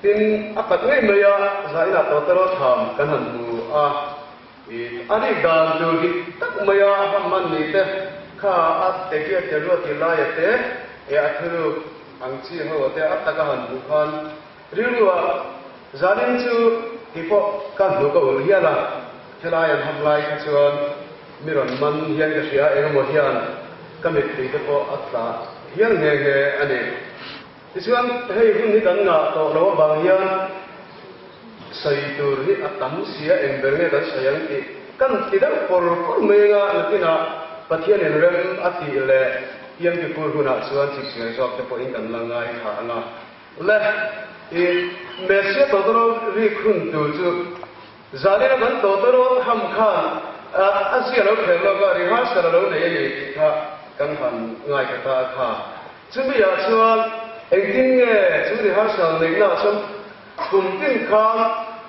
Tin, a tak ngei mai a, zainah tawtawraw tham kan han hmu a, i a rik dan tur dik tak mai a a ham man ni te kha a tekia terua ti laia te e a thuruk ang chi ho te a taka han hmuh khan rilru ah zanin chu ti pawh ka hnu ka ulh hial a, helai an ham lai kha chuan mi rawn man hian ka hria engemaw hian ka mittui te pawh a tla hial nghe nghe a ni. Tichuan, hei hun hi kan ngah tawh lo avang hian sawi tur hi a tam si a, eng ber nge kan sawi ang tih kan ti deuh pawr pawr mai anga nakinah Pathianin rem a tih leh Yom Kippur hunah chuan chipchiar zawk te pawhin kan la ngaithla ang a. Le, i Messiah tawtawrawl rik hun tur chu Zanina kan tawtawrawl ham khan a zia lo kher lawk a, rehearsal a lo nei a ni tih kha kan han ngaithla ta a kha. Chumi ah chuan engtin nge chu rehearsal neihna ah chuan kum tin khan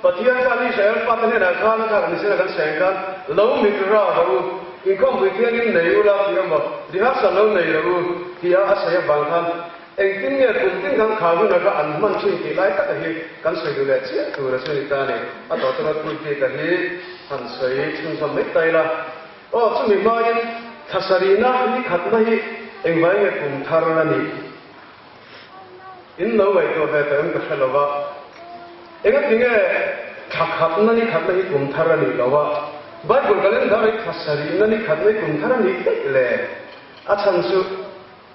Pathian khan Israel fate hnenah khan kha kan inzir a kan sawi ang khan lo mit ra rawh u, inkhawmpui thiangin nei ula tih emaw rehearsal lo nei rawh u tia a sawi avang khan engtin nge kum tin khan kha hunah kha an hman thin tih lai taka hi kan sawi duh leh chiah tur a chu ni ta a ni. A tawhte rawt pui bik a hi han sawi chhunzawm mai ta ila. Aw, chumi hmain thla sarihna ni khatna hi engvai nge kum thar a nih? In lo ngaihtuah ve tawh em ka hre lo va. Engati nge thla khatna ni khatna hi kum thar a nih lo a? Bible calendar hi thla sarihna ni khatna hi kum thar a nih daih le? A chhan chu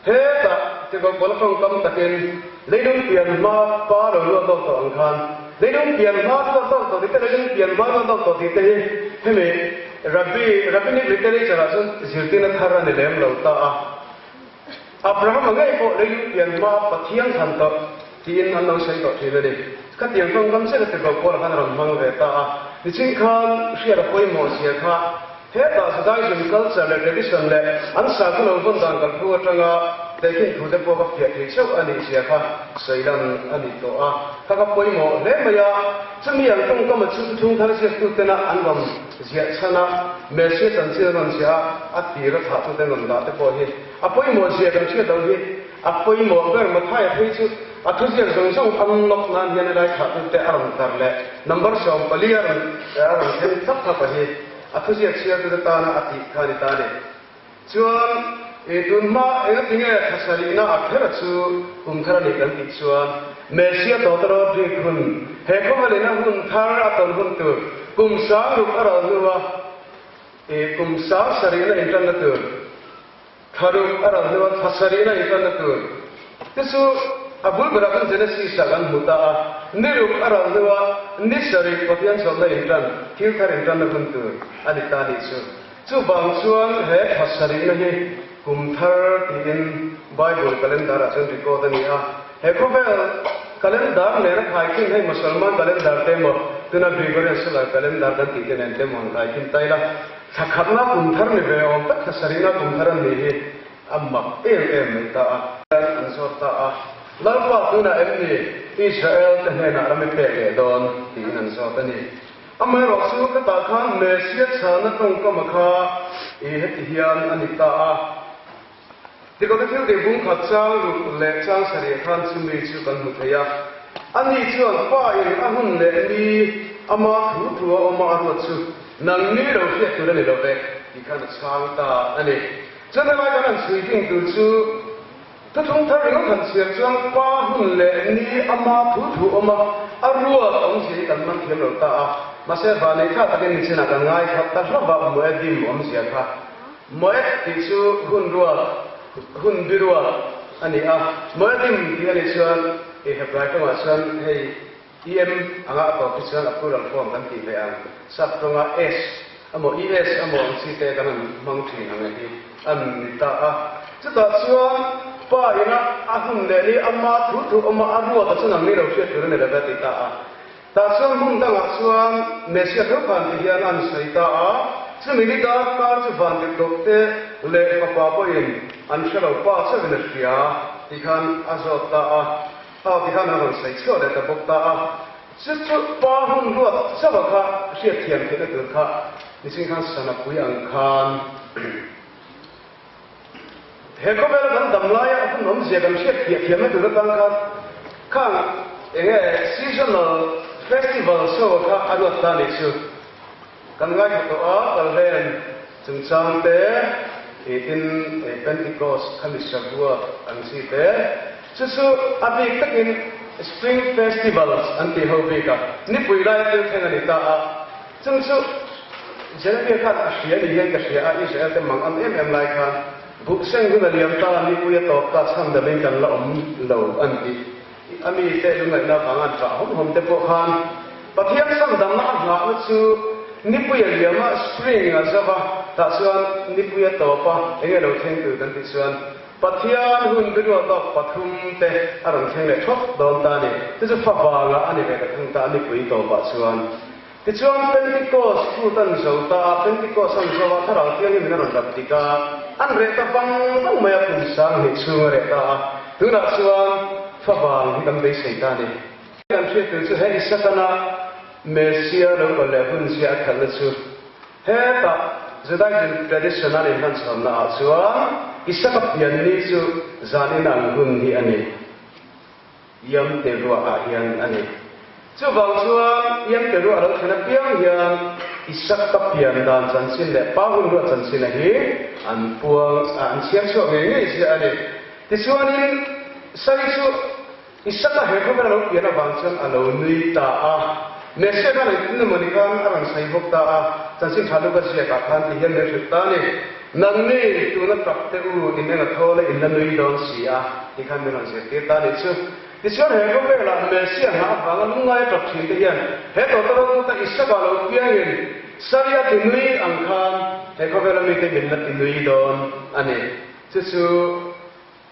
Hetah Tirhkoh tawngkam takin leilung pian hma pa lo luah dawk tawh ang khan leilung pian hma luah dawk tawh tih te leilung pian hma luah dawk tawh tih te hi hemi Rabbi Rabbinic literature ah chuan zirtirna thar a ni lem lo ta a. Abraham-a ngei pawh leilung pian hma Pathian thlan tawh tiin an lo sawi tawh thin a ni. Khatiang tawngkam chiah kha Tirhkoh Paula khan a rawn hmang ve ta a. Nichin khan hriat a pawimawh zia kha Hetah Judaism culture leh tradition leh an sakhaw lo vawn dan kalphu atanga tehkhin thute pawh ka fiah thei chauh a nih zia kha sawi lan a ni tawh a. Kha ka pawimawh hle mai a, chumi ang tawngkama chu thung thar ziaktutena an rawn ziah chhan a, Messiah chanchin an rawn ziah a, a tir a thlahtute an rawn dah te pawh hi a pawimawh zia kan hriat loh hi a pawimawh ber. Mathaia phei chu a thuziak zawng zawng unlock nan hian helai thlahtute a rawn tar leh number 14 a rawn a rawn then thlap thlap a hi. A thuziak chhiartute tana a tih kha a ni ta a ni. Chuan, i tun hma engati nge thla sarihna a kher a chu kum thar a nih kan tih chuan, Messiah tawtawrawt rik hun, he khawvelin a hun thar a tawn hun tur, kum sangruk a ral hnua i kum sang sarihna intanna tur, Thlaruk a ral hnu a thla sarihna intanna tur te chu a bul berah khan Genesis ah kan hmu ta a, ni ruk a ral hnu a ni sarih Pathian chawlhna intan, thil thar intanna hun tur a ni ta a nih chu. Chuvang chuan he thla sarihna hi kum thar tiin Bible calendar ah chuan record a ni a, he khawvel calendar nena khaikhin hei Musalman calendar te emaw tuna Gregorian solar calendar kan tih te nen te emaw han khaikhin ta ila, Thla khatna kum thar ni ve awm tak thla sarihna kum thar an nih hi a mak em em mai ta a. An zawt ta a, Lalpa tunah em ni Israel te hnenah ram i pek leh dawn? tiin an zawt a ni. Amaherawh chu khatah khan Messiah chhana tawngkama kha i heti hian a ni ta a. Tikawta thil tih bung khat chang ruk leh chang sarih khan chumi chu kan hmu thei a. Ani chuan pa in a hun leh ni ama thu thu a awm a a ruat chu nang ni lo hriat tur a ni lo ve tih khan a chhang ta a ni. Chuan helai kan han chhui ding tur chu thuthlung thar ringawt han chhiar chuan pa hun leh ni ama thu thu awm a a ruat awmzia hi kan man thiam lo ta a. Mahse vanei thlak takin nichinah kan ngaithla ta hlauh a Moedim awmzia kha. Moed tih chu hun ruat, hun bi ruat a ni a. Moedim tih a nih chuan i Hebrai tawngah chuan hei em anga a tawp hi chuan a plural form kan tih ve ang. Sap tawnga s emaw es emaw ang chi te kan han hmang thin ang hi a ni ta a. Chutah chuan pa ina a hun leh ni ama thu thu awma a ruat a chuan ang ni lo hriat tur a ni lo ve a ti ta a. Tah chuan hmun dangah chuan Messiah tho khan ti hian an sawi ta a, chumi ni dar kar chu van dik loh te leh fapa pawhin an hre lo, pa chauhin a hria ti khan a zawt ta a, aw ti khan a rawn sawi chhuah leh ta bawk ta a. Chu chu pa hun ruat chauha kha hriatthiam theihna tur kha nichin khan sanapui ang khan He khawvela kan dam laia hun awmzia kan hriat thiah thiamna tur atang khan khang. Enge seasonal festival show kha a ruat ta nih chu. Kan ngaithla tawh a, Kalhlen chungchang te, tin Pentecost khami Shavuot ang chi te, chu chu a bik takin Spring Festivals an tih ho bik a, nipui laia thil thleng a ni ta a, chung chu Jeremia khan a hria ni hian ka hria a, Israel te mang an em em lai khan buhseng hun a liam ta, nipui a tawp ta, chhandam in kan la awm lo an ti. A mite lungaihna vanga an ṭah hawm hawm te pawh khan Pathian chhandamna a nghahna chu nipui a liam a, spring a zauh a, tah chuan nipui a tawp a, eng nge lo thleng tur kan tih chuan Pathian hun biruat lawk pathum te a rawn thleng leh ṭhawt dawn ta a ni. Chu chu fa vangah a ni ve ta thung ta a nipui tawpah chuan. Tichuan Pentecost kut an zo ta a, Pentecost an zo a, Thlarau Thianghlim in a rawn dap dik a, an reh ta vang vang mai a, kum 2000 chhung a reh ta a, tunah chuan favang hi kan beisei ta a ni. Kan hriat tur chu he Isakana Messia lo kal leh hun zia a khalhna chu hetah Judaism traditional inhmanchhawnna ah chuan Isaka pian ni chu zan inang hun hi a ni. Yam Teruah ah hian a ni. Chuvang chuan Yam Teruah a lo thlen apiang hian Isak ka pian dan chanchin leh pa hun ruah chanchin a hi an puang a, an chhiar chhuak ngei ngei ziah a ni. Tichuanin Sai chu Isak a he khawvel a lo pian avang chuan a lo nui ta a. Messiah khan engtin emaw ni khan a rawn sawi bawk ta a, chanchin tha luka ziakah khan ti hian min hrilh ta a ni. Nangni tuna tap te u in eng a thawl a in la nui dawn si a tih khan min rawn zirtir ta a nih chu. Tichuan he khawvelah Messiah hna avanga lungngai a tap thin te hian he tawtawrawt kuta Isaka lo piangin Sari a ti nui ang khan he khawvela mite min la ti nui dawn a ni. Chu chu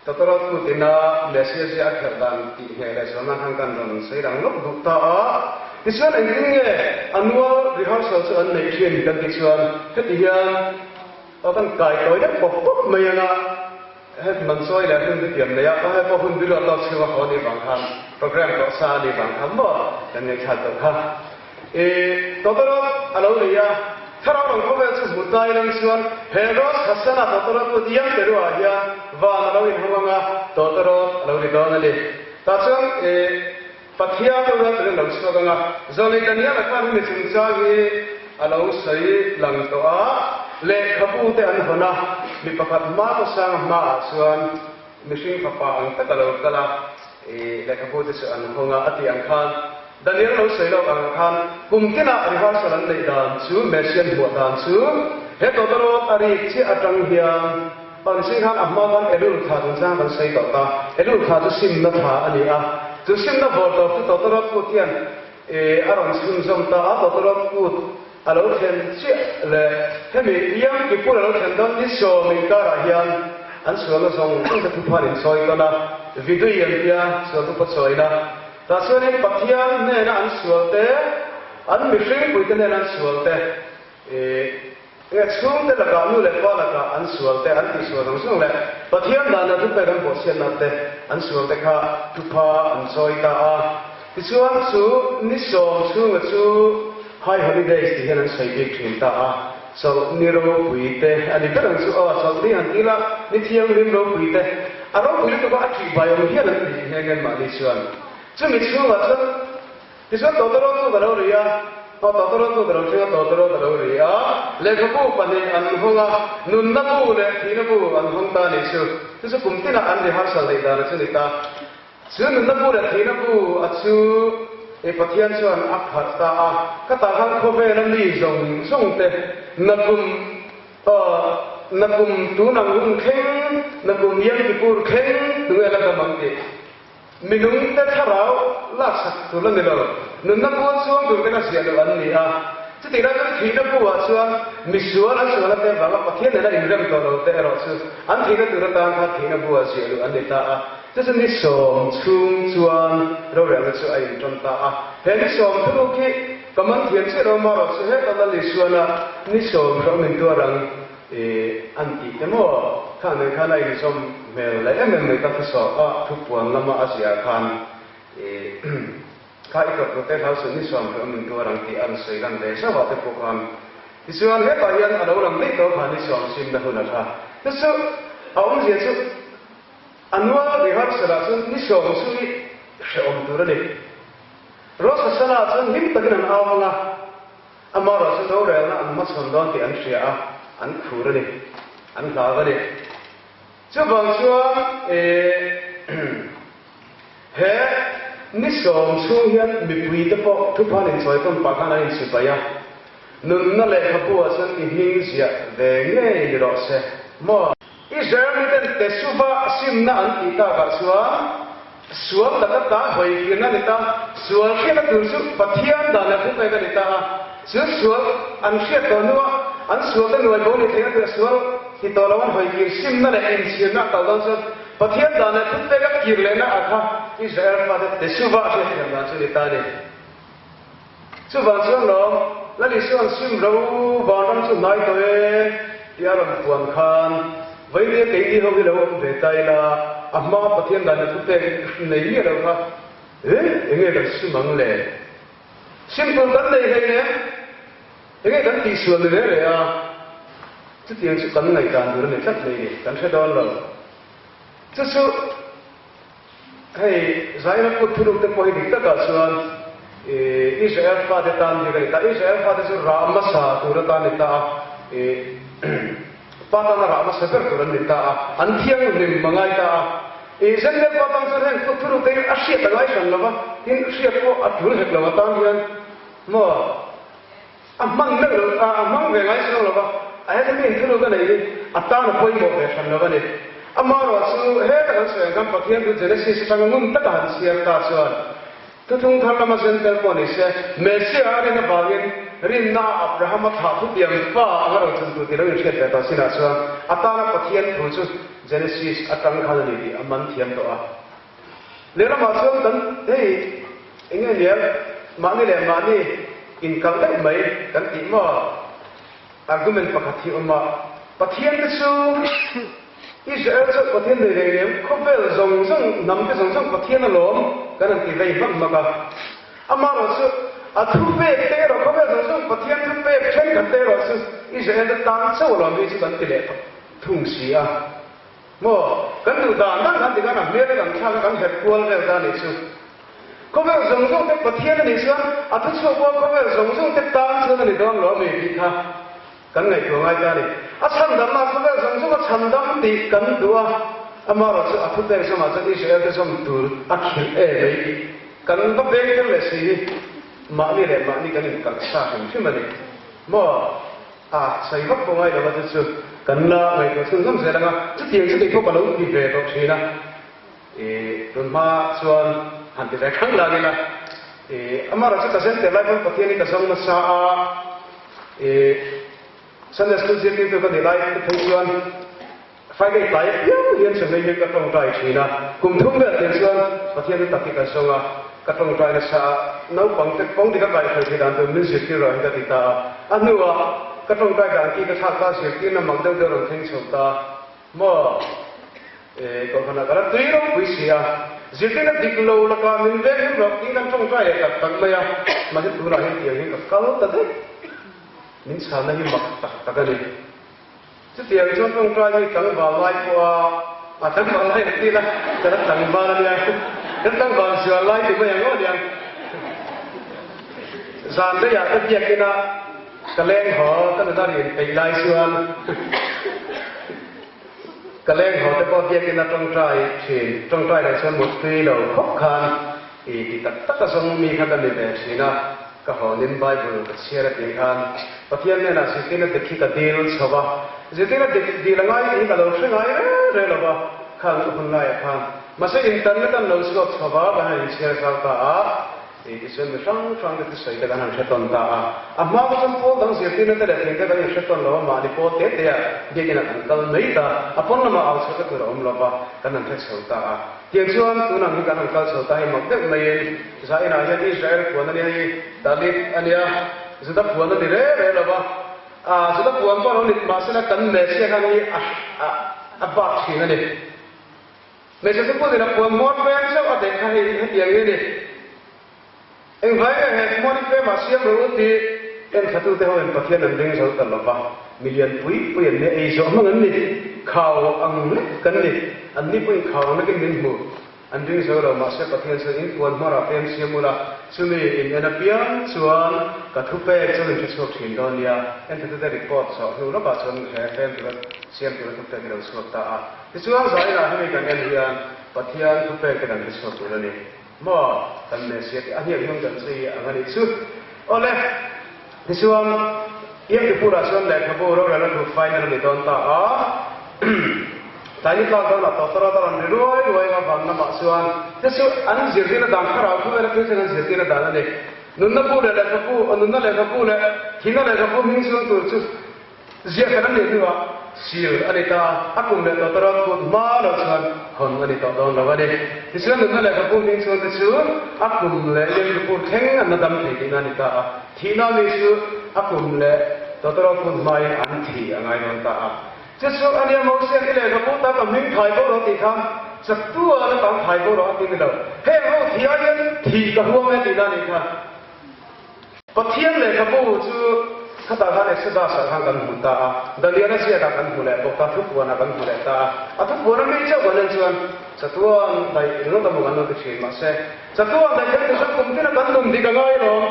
Tawtawrawt kut ina Messiah zia a kherh dan tih hneh leh zualna khan kan rawn sawi rang lawk duh ta a. Tichuan engtin nge annual rehearsal chu an neih thin kan tih chuan heti hian Aw kan kai tawi deuh pawp pawp mai anga he man sawi leh hun bi tiam nei a, aw he pawh hun bi luat lawk chhunga haw a nih vang khan program tawh sa a nih vang khan maw kan ngaihthlak tawh kha. I tawtawrawt a lo ni a, thlarau lam khawvel chu hmu tlai lang chuan he Rosh Hashanah tawtawrawt put Yom Teruah hian van a lo inhawng anga tawtawrawt a lo ni dawn a ni. Tah chuan i Pathian ram in a lo chhuak anga, Zawlei Daniela khan hemi chungchang hi a lo sawi lang tawh a, lehkhabu te an hawn a, mi pakhat hma khawsanga hmaah chuan mihring fapa ang tak a lo kal a, i lehkhabu te chu an hawng a, a tih ang khan Daniel lo sawi loh ang khan kum tinah rehearsal an neih dan chu, Messian hmuah dan chu he tawtawrawt a rik chiah atang hian Pan sing khan a hma khan Elul thla chungchang kan sawi tawh ta. Elul thla chu simna thla a ni a. Chu simna vawr tawp chu Tawtawrawt Kut hian a rawn chhunzawm ta a. Tawtawrawt Kut a lo thlen chiah leh hemi Yom Kippur a lo thlen dawn ni sawm inkarah hian an sualna zawng zawng te thuphan insawi tawn a, Vidui an tia sual thupa chawina. Tah chuanin Pathian hnena an sual te, an mihringpuite hnena an sual te, Nge chhungte lakah, nu leh pa lakah an sual te, an tihsual zawng zawng leh Pathian dana thupek an bawhchhiatna te, an sual te kha thupha an chawi ta a. Tichuan chu ni sawm chhunga chu High Holidays tih hian an sawi bik thin ta a. Chawlh ni ropui te a ni ber ang chu aw, chawlh ni han ti ila ni thianghlim ropui te, a ropui lutuk a, a ṭih bai awm hial an ti nghe nghe mahni chuan. Chumi chhungah chuan Tichuan tawtawrawt chu ka lo ri a, aw tawtawrawt chu ka lo thleng a, tawtawrawt a lo ri a, lehkhabu pahnih an hawng a, nunna bu leh thihna bu an hawng ta a nih chu. Chu chu kum tinah an rehearsal neih dan a chu ni ta. Chu nunna bu leh thihna bu a chu i Pathian chuan a pharh ta a, ka tah khan khawvela mi zawng zawng te na kum aw na kum tun ang hun thleng, na kum Yom Kippur thleng tunge la dam ang tih. Minungte thlarau laksak tur la ni lo, nunna buan chuang tur ten a ziah loh an ni a. Chutih lai chuan thihna buah chuan misual an sualna te vanga Pathian nena inrem tawh lo te erawh chu an thihna tur atan khan thihna buah ziah loh an ni ta a. Chu chu ni sawm chhung chuan rorelna chu a inṭawn ta a. He ni sawm thuruk hi ka man thiam chiah lo marawh chu heta Lal Isuana ni sawm hrehawm intuar ang I an tih te maw? Khang nen khan a inzawm hmel leh em em mai ta thusawh a thupuan lama a ziah khan i kha i tawp rute hlau suh ni sawm hreh awm in tuar ang tih an sawi lan ve zauh ah te pawh khan tichuan hetah hian a lo lang daih tawh kha ni sawm simna hun a tha te chu a awmzia chu a nual rehearsal ah chuan ni sawm chu i hrehawm tur a ni. Rosh Hashanah chuan hlim takin an au ang a, amaherawhchu rorelna an hmachhawn dawn tih an hria a, an khur a ni, an hlau a ni. Chuvang chuan he ni sawm chhung hian mipuite pawh thuphan inchawipawn pah khan an insipai a, nunna lehkhabu ah chuan i hming ziah ve ngei ni rawh se maw? Israel miten Teshuva simna an tih takah chuan sual taka ta hawi kirna a ni ta, sual hriatna tur chu Pathian dan leh thupek a ni ta a, chu sual an hriat tawh hnuah an sualte nuai bo ni theihna tura sual ti tawh lo an hawi kir simna leh inchhirna a kal dawn chuan Pathian dan leh thupek a kir lehna a kha Israel fate Teshuva hriatthiam dan chu a ni ta a ni. Chuvang chuan lawm, Lal Isua'n sim ro vanram chu hnai tawh e tih a rawn puan khan, Vainia keini ho hi lo awm ve ta ila, a hma Pathian dan leh thupek nei miah lo kha, eh, enge kan sim ang le? Sim tur kan nei hlei nem, enge kan tihsual ni reng reng a? Chutiang chu kan ngaihdan tur a ni tlat mai ni, kan hre dawn lo. Chu chu. Hei Zaina kut thuruk te pawh hi dik takah chuan Israel fate tan bik a ni ta. Israel fate chu rah hmasa tur atan ni ta a, pa tana rah hmasa ber tur an ni ta a, an thianghlim a ngai ta a. Zendel pa tan chuan heng kut thuruk te hi a hriat a ngai hran lo va, tin hriat pawh a tul hek lo atan hian maw a hman meuh lo, a hmang ve ngai chuang lo va, a heta mi inthunuk a neih hi a tan a pawimawh ve hran lo a ni. Amaherawh chu heta kan sawi ang khan Pathian chu Genesis atanga ngun taka han chhiar ta chuan Thuthlung thar lama zen tel pawh ni se, Messiah a rin avangin rinna a Abrahama thlah thutiang fa anga rawn chhan tur tih lo inhriat ve tawh chinah chuan a tana Pathian thu chu Genesis atang khan a ni tih a man thiam tawh a. Lehlamah chuan kan hei eng nge nia mahni leh mahni inkal deuh mai kan tih maw? Argument pakhat hi awm a, Pathian te chu Israel chu Pathian nei reng reng khawvel zawng zawng hnam te zawng zawng Pathian alawm kan han ti vei hmak hmak a. Amaherawh chu a thupek te erawh khawvel zawng zawng Pathian thupek thenkhat te erawh chu Israel te tan chauh alawm hi chu kan ti leh thung si a. Maw? Kan duh dan dan kan ti khan a hmel a kan thlak a kan herh kual vel ta anih chu. Khawvel zawng zawng te Pathian anih chuan a thuchhuak pawh khawvel zawng zawng te tan chuan a ni dawn lo ami tih kha kan ngaihtuah ngai ta a ni. A chhandamna khawvel zawng zawng a chhandam tih kan duh a, amaherawh chu a thupek zawngah chuan Israel te zawm tur a khirh e mai tih kan va beng tel leh si hi mahni leh mahni kan inkalh sa hrim hrim a ni. Maw? A sawi vak pawh ngai lo a, chu chu kan la ngaihtuah chhunzawm zel ang a, chutiang chu kei pawh ka lo ti ve tawh thin a, ih tun hma chuan han ti ve khang lang ila, ih amaherawh chu ka zen tel lai pawn Pathian hi ka zawng nasa a, ih Sunday School zirtirtu ka nih lai te phei chuan Friday tlai apiang hian chawhmeh hian ka tawngtai thin a, kum thum vel tiang chuan Pathian chu tak hi ka zawng a, ka tawngtai nasa a, naupang te kawng dik a kaihhruai theih dan tur min zirtir rawh hi ka ti ta a, a hnuah ka tawngtai dan ki ka thlak ta zirtirna mak deuh deuh rawn thleng chho ta maw? E, kohhranah ka la tui ropui si a, zirtirna dik lo lakah min veng him rawh tiin kan tawngtai leh tak tak mai a, mahse tunah hian tiang hian ka kal ta daih, min chhanna hi mak tak tak a ni. Chutiang chuan tawngtai hi tlangval lai pawh a, a tlangval lai ang tih ila, ka la tlangval a nia, kan tlangval zual lai ti mai ang aw aniang. Zan leiah ka biakin a, ka leng haw, ka nuna rian peih lai chuan ka leng haw te pawh biakin a tawngtai thin, tawngtai loh chuan muttui lo khawp khan i ti tak tak a zawng mi kha ka ni ve thin a. Ka hawnin Bible ka chhiar a tih khan Pathian hnenah zirtirna dik hi ka dil chho va, zirtirna dik dil a ngai tih hi ka lo hre ngai reng reng lo va, khang ka hun laiah khan. Mahse internet an lo chhuak chho va, kan han inchhiar zau ta a, tih tichuan mi hrang hrang te thusawi te kan han hre tawn ta a. A hma kha chuan pawl dang zirtirna te leh thing te kan inhre tawn lo a, mahni pawl te te ah biakinn ah kan kal mai ta, a pawn lamah au chhuah te tur a awm lo va, kan han hre chho ta a. Tiang chuan tunang hi kan han kal chho ta hi mak deuh maiin Zainah hian Israel puan a nia hi Dalit a nia, Juda puan a ni re re lo va, ah Juda puan pawh a lo ni mahsela kan Messiah khan hi a a a bak thin a ni. Messiah chu puan ina puan hmawr fem chauh a deh kha hei hetiang hi a ni. Engvai nge he hmawr hi fem ah siam rawh u tih enthlatu te hoin Pathian an ring zo ta lo va, milian pui pui an nia, ei zawh hmang an ni, khau ang lek kan ni, an ni pawhin khau ang lekin min hmu. An ring zo lo, mahse Pathian chuan in puan hmawrah pem siam ula, Chumi in en apiang chuan ka thupek chu in hrechhuak thin dawn nia. Enthatute report chhuah hnu lawkah chuan he fem tura siam tura thupek i lo chhuak ta a. Tichuan zainah hemi kan en hian Pathian thupek te kan hrechhuak tur a ni. Maw kan Messiah tih a hniak hnung kan zui ang a nih chu. Awle, tichuan Yom Kippur-ah chuan lehkhabu rorelna thu final a ni dawn ta a. Tlai ni tlak dawnah tawtawr a rawn ri ruai ruai a, van lamah chuan te chu an zirtirna dan thlarau thu vel a thil thleng an zirtirna dan a ni. Nunna bu leh lehkhabu, nunna lehkhabu leh thihna lehkhabu hming chhung tur chu Ziah kan an nih hnuah sil a ni ta a, a kum leh tawh tawrh kut hma lo chuan hawn a ni tawh dawn lo a ni. Tichuan nunna lehkhabu hming chhung te chu a kum leh Yom Kippur thleng an la dam thei tihna a ni ta a, thihna mi chu a kum leh tawh tawrh kut hmain an thi a ngai dawn ta a. Chu chu a nia Mosian i lehkhabu ta ka hming thai bo rawh tih khan chaktu a la tang thai bo rawh a ti ni lo. Heng ho thi aiin thih ka huam e tihna a nih kha. Pathian lehkhabu chu khatah khan Exodus-ah khan kan hmu ta a, Daniela ziakah kan hmu leh bawk a, thupuanah kan hmu leh ta a. A thupuana mi chauh kan en chuan chatuan daih ringawt a maw kan lo ti thin. Mahse, chatuan daih kan ti chuan kum tina kan nun dik a ngai alawm.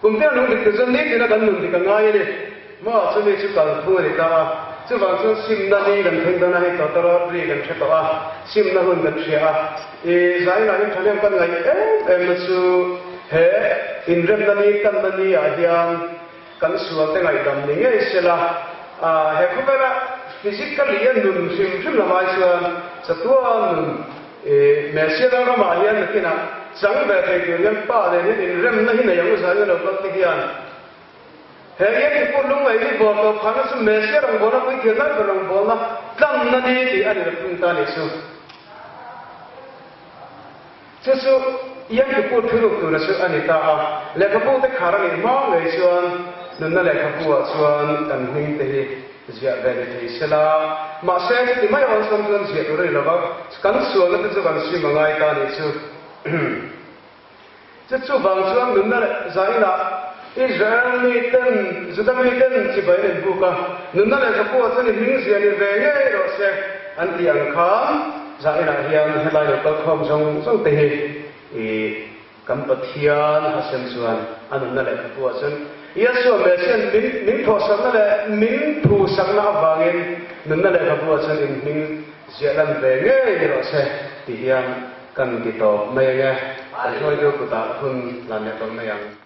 Kum tina nung dik ti chuan nitina kan nun dik a ngai a ni. Maw chumi chu kalphung a ni ta a, chuvang chuan simna ni kan thleng dawn a, hei tawtawrawt ri kan hre tawh a, simna hun kan hria a, i zainah hian thahnem kan ngaih em em na chu he inremna ni tanna ni ah hian kan sual te ngaihdam ni ngei sela, he khawvela physically a nun hrim hrim lamai chuan chatuan nun i Messiah ramah hian nakinah chang ve thei tur hian Pa nen hian inremna hi nei ang u zaina lo kal te hian. He Yom Kippur lungngaih hi bawr tawp khanna chu Messiah rawngbawlna puithiam lai ber rawngbawlna tlanna ni tih a ni lo thung ta a nih chu. Chu chu Yom Kippur thuruk tura chu a ni ta a. Lehkhabu te khar a nih hma ngei chuan nunna lehkhabu ah chuan kan hming te hi ziah ve ni thei sela. Mahse chuti mai awlsam chuan ziah tur a ni lova, kan sualna te chu kan sim a ngai ta a nih chu. Chu chuvang chuan nunna leh zainah Israel miten, Juda miten chibai an inbuk a, nunna leh Zakua chuan i hming zia ni ve ngei rawh se an tih ang khan zainah hian helai lo kalkhawm zawng zawng te hi i kan Pathian Hashem chuan a nunna leh Zakua chuan Yeshua Messiah min min thawhsakna leh min thusakna avangin nunna leh Zakua chuan in hming ziah lan ve ngei ni rawh se ti hian Kan ti tawp mai ang e, kan hruaitu kutah hun hlan leh tawh mai ang.